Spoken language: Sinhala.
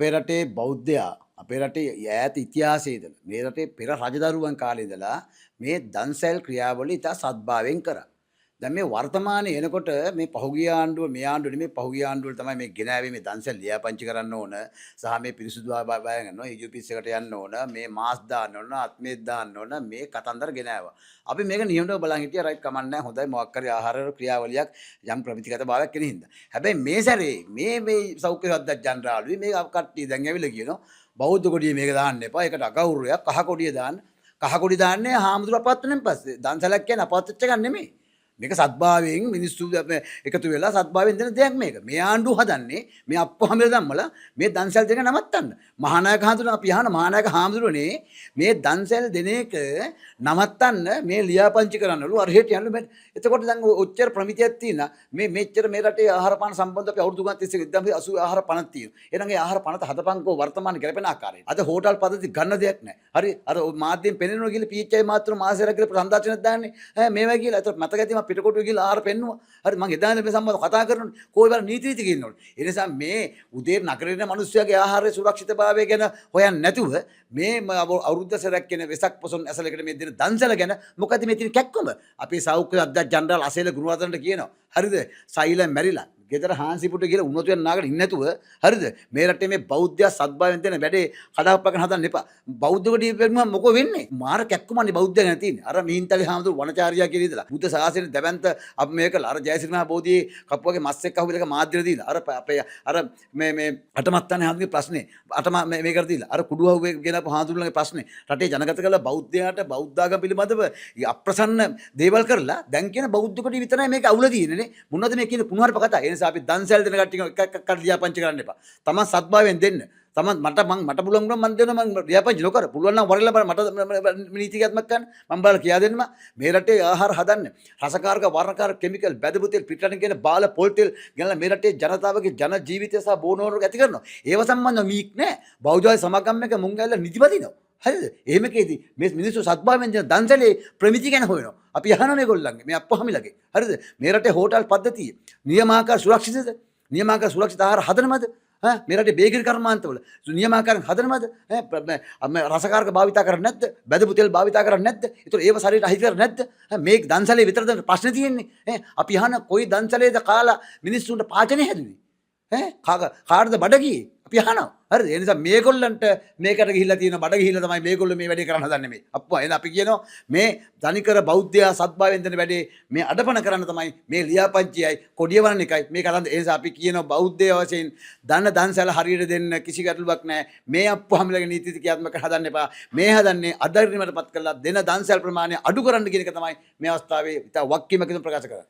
අපේ රටේ බෞද්ධයා, අපේ රටේ ඈත ඉතිහාසයේ ඉඳලා, මේ රටේ පෙර රජදරුවන් කාලේ ඉඳලා මේ දන්සැල් ක්‍රියාවලිය ඉතා සද්භාවයෙන් කරා. දැන් මේ වර්තමානයේ එනකොට මේ පහුගිය ආණ්ඩුව, මේ ආණ්ඩුව නෙමෙයි, පහුගිය ආණ්ඩුවල තමයි මේ ගෙනාවේ මේ දන්සැල් ලියාපදිංචි කරන්න ඕන සහ මේ පිරිසුදු බය ගන්නවා, EUPS එකට යන්න ඕන, මේ මාස් දාන්න ඕන, අත්මේත් දාන්න ඕන, මේ කතන්දර ගෙනාවා. අපි මේක නියමව බලන් හිටියා. රයිට්, කමක් නැහැ, හොඳයි, මොකක් හරි ආහාර ක්‍රියාවලියක් යම් ප්‍රමිතිගත භාවයක් එන හින්දා. හැබැයි මේ සැරේ මේ මේ සෞඛ්‍ය අධ්‍යක්ෂ ජනරාලුයි මේ කට්ටිය දැන් ඇවිල්ලා කියනවා බෞද්ධ කොඩිය මේක දාන්න එපා, ඒකට අගෞරවයක්, කහ කොඩිය දාන්න. කහ කොඩි දාන්නේ හාමුදුරුවෝ අපවත් වෙනින් පස්සේ. දන්සලක් කියන්නේ අපවත් වෙච්ච එකක් නෙමෙයි. මේක සත්භාවයෙන් මිනිස්සු එකතු වෙලා සත්භාවයෙන් දෙන දෙයක් මේක. මේ ආණ්ඩුව හදන්නේ මේ අප්පුහාමිල ධම්මලා මේ දන්සැල් දෙක නවත්තන්න. මහානායක හාමුදුරුවෝ, අපි අහන මහානායක හාමුදුරුවනේ මේ දන්සැල් දෙන එක නවත්තන්න මේ ලියාපදිංචි කරන්නලු අර හෙට යන්නලු. එතකොට දැන් ඔච්චර ප්‍රමිතියක් තියෙන මේ මෙච්චර මේ රටේ ආහාර පාන සම්බන්ධ අපි අවුරුදු ගානක් තිස්සේ 1980 ආහාර පනත් තියෙනවා. එහෙනම් ඒ ආහාර පනත හදපන්කෝ වර්තමාන ගැලපෙන ආකාරයට. අද හෝටල් පද්ධති ගන්න දෙයක් නැහැ. හරි, අර මාධ්‍යෙන් පෙනෙනවා කියලා PHI මාත්‍ර මාසයක් කියලා සංදර්ශනයක් දාන්නේ. ඈ මේවා කියලා. ඒතර මතක ඇති මම පිටකොටුවේ ගිහලා ආහාර පෙන්නුවා. හරි, මං එදා ඉඳන් මේ සම්බන්ධව කතා කරනෝනේ. කොයි වෙලාව නීති රීති කියනවනේ. ඒ නිසා මේ උදේ නගරේ ඉන්න මිනිස්සුගේ ආහාරයේ සුරක්ෂිතභාවය ගැන හොයන්නේ නැතුව මේ අවුරුද්ද සැරයක් කියන වෙසක් පොසොන් ඇසලකට මේ දෙන දන්සල ගැන මොකද මේ තියෙන කැක්කම? අපේ සෞඛ්‍ය අධ්‍යක්ෂ ජනරාල් අසේල ගුණවර්ධනට කියනවා. හරිද? සෛල මැරිලා ගෙදර හාන්සිපුට කියලා උණුතුවෙන් නාගෙන ඉන්නේ නැතුව, හරිද, මේ රටේ මේ බෞද්ධයා සත්භාවයෙන් දෙන වැඩේ කඩාප්පගෙන හදන්න එපා. බෞද්ධ කොටිය පෙන්නුවම මොකෝ වෙන්නේ? මාර කැක්කුමනේ බෞද්ධයා ගැන තියෙන්නේ. අර මිහින්තලේ හාමුදුරු වනචාරියා කියලා ඉඳලා බුද්ධ ශාසනය දැවැන්ත අපි මේ කළා. අර ජයසිරි මහා බෝධියේ කපුවගේ මස් එක්ක අහුවෙලා එක මාධ්‍යට දීලා, අර අපේ අර මේ මේ අටමත්තනේ හාමුදුරුගේ ප්‍රශ්නේ අටම මේ කර දීලා, අර කුඩුවහුවේ ගෙනපු හාමුදුරුවන්ගේ ප්‍රශ්නේ රටේ ජනගත කළ බෞද්ධයාට බෞද්ධාගම පිළිබඳව අප්‍රසන්න දේවල් කරලා දැන් කියන බෞද්ධ කොටිය විතරයි මේක අවුල තියෙන්නේ නේ. මොනවද මේ කියන කුණුහරුප කතා? ඒ නිසා අපි දන්සැල් දෙන කට්ටිය එක එකක් එකක් ලියාපදිංචි කරන්න එපා. තමන් සත්භාවයෙන් දෙන්න. තමන් මට මං මට පුළුවන් නම් මං දෙනවා, මං ලියාපදිංචි නොකර. පුළුවන් නම් වරලා බලන්න මට නීති ක්‍රියාත්මක කරන්න. මං බලලා කියා දෙන්නම්. මේ රටේ ආහාර හදන්න රසකාරක වර්ණකාරක කෙමිකල් බැදපු තෙල්, පිටරටින් කියන බාල පොල් තෙල් ගෙනලා මේ රටේ ජනතාවගේ ජන ජීවිතය සහ බෝනෝර ඇති කරනවා. ඒව සම්බන්ධව මීක් නෑ. බෞද්ධ සමාගම් එක මුං ඇවිල්ලා නිදිපදිනවා. හරිද? එහෙම කේදී මේ මිනිස්සු සත්භාවයෙන් දෙන දන්සලේ ප්‍රමිති ගැන හොයනවා. අපි අහනවා මේගොල්ලන්ගේ මේ අප්පුහාමිලගේ. හරිද? මේ රටේ හෝටල් පද්ධතිය නියමාකාර සුරක්ෂිතද? නියමාකාර සුරක්ෂිත ආහාර හදනවද? ඈ මේ රටේ බේකරි කර්මාන්තවල නියමාකාරයෙන් හදනවද? ඈ රසකාරක භාවිතා කරන්නේ නැද්ද? බැදපු තෙල් භාවිතා කරන්නේ නැද්ද? ඒතර ඒව ශරීරයට අහිත කරන්නේ නැද්ද? ඈ මේ දන්සලේ විතරද ප්‍රශ්නේ තියෙන්නේ? ඈ අපි අහන කොයි දන්සලේද කාලා මිනිස්සුන්ට පාචනය හැදුනේ? ඈ කාටද බඩ ගියේ? අපි අහනවා. හරිද? ඒ නිසා මේගොල්ලන්ට මේකට ගිහිල්ලා තියෙන බඩ ගිහිල්ලා තමයි මේගොල්ලෝ මේ වැඩේ කරන්න හදන්නේ මේ. අප්පා එහෙනම් අපි කියනවා මේ තනිකර බෞද්ධයා සත්භාවයෙන් දෙන වැඩේ මේ අඩපණ කරන්න තමයි මේ ලියාපදිංචියයි කොඩිය වරණ එකයි මේ කතන්ද. ඒ නිසා අපි කියනවා බෞද්ධය වශයෙන් දන්න දන්සල හරියට දෙන්න කිසි ගැටලුවක් නැහැ. මේ අප්පුහාමිලගේ නීති ක්‍රියාත්මක හදන්න එපා. මේ හදන්නේ අධෛර්යමටපත් කරලා දෙන දන්සල් ප්‍රමාණය අඩු කරන්න කියන එක තමයි මේ අවස්ථාවේ ඉතා වක්කීමකින් ප්‍රකාශ කරන්නේ.